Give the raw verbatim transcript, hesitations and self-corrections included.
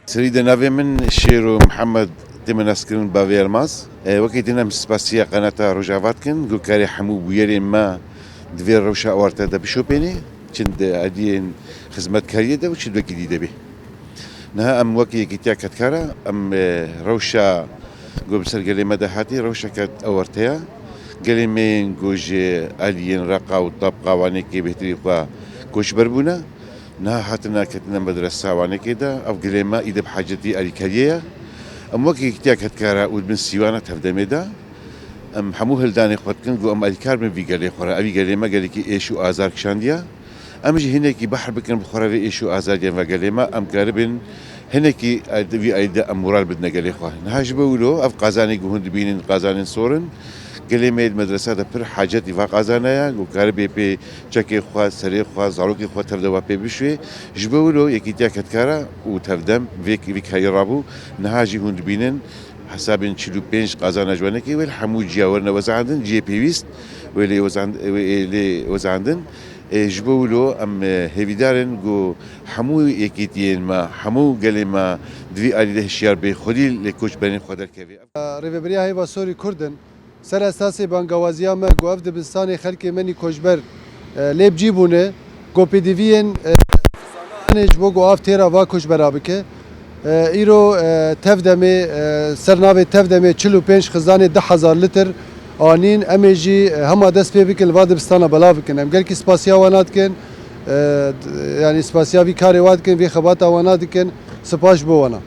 Serî de navê min Şêro Mihemed tê min naskirin Bavê Elmaz. E, wekî din em spasiya qenata Rojava dikin, ku karê hemû bûyerên me di vê rewşa awarte de bişopêne, çi di aliyên xizmetkariyê de û çi di wekî dî de bê. Niha em wekî Yekîtiya Kedkara, em, e, rewşa ku bi ser gelê me de hatî, rewşeke awarte ye. Gelê me yên ku ji aliyên Reqa û Tabqa Wanekê bêhtirî xwe koçber bûne. Niha hatine ketine medresa Wanekê de, ev gelê me îdî bi hacetî alîkariyê ye. Em wek Yekîtiya Kedkara û di bin sîwana tevdemê de, em hemû hildanê xwe dikin ku em alîkar bin vî gelê xwe re. Evî gelê me gelekî êş û azar kişandiye. Em jî hinekî behr bikin bi xwe re vê êş û azadiyan ve gelê me, em karibin hinekî vî alî de em moral bidine gelê xwe. Niha ji bo wilo ev qazanê ku hûn dibînin qazanên sor in. Gelê me yê di medresa de pir hacetî va qazana ye, ku karibe pê çekê xwe, serê xwe, zarokê xwe tev de wa pê bişuye. Ji bo wilo Yekîtiya Kedkara û tevdem vê, vî karî rabû. Niha jî hûn dibînin hesabên çil û pênc qazana ji Wanekê wê li hemû ciya werine wezandin, cihê pêwîst wê lê wezand-, wê lê wezandin. Ê, ji bo wilo em, e, hêvîdar in ku hemû yekîtiyên me, hemû gelê me di vî alî de hişyar bê, xwedî lê koçberên xwe derkeve. Rêveberiya Heyva Sorî Kurd in. Ser esasê bangawaziya me ku ev dibistanê xelkê me nî koçber, e, lê bi cî bûne, ku pêdiviyên, e, hene ji bo ku av têra va koçbera bike. E, îro, e, tevdemê, e, ser navê tevdemê çil û pênc xizanê du hezar litir anîn. Em ê jî, e, hema dest pê bikin li va dibistana belav bikin. Em gelkî spasiya wana dikin. E, d-, yanî spasiya vî karê wa dikin, vî xebata wana dikin. Spas ji bo wana.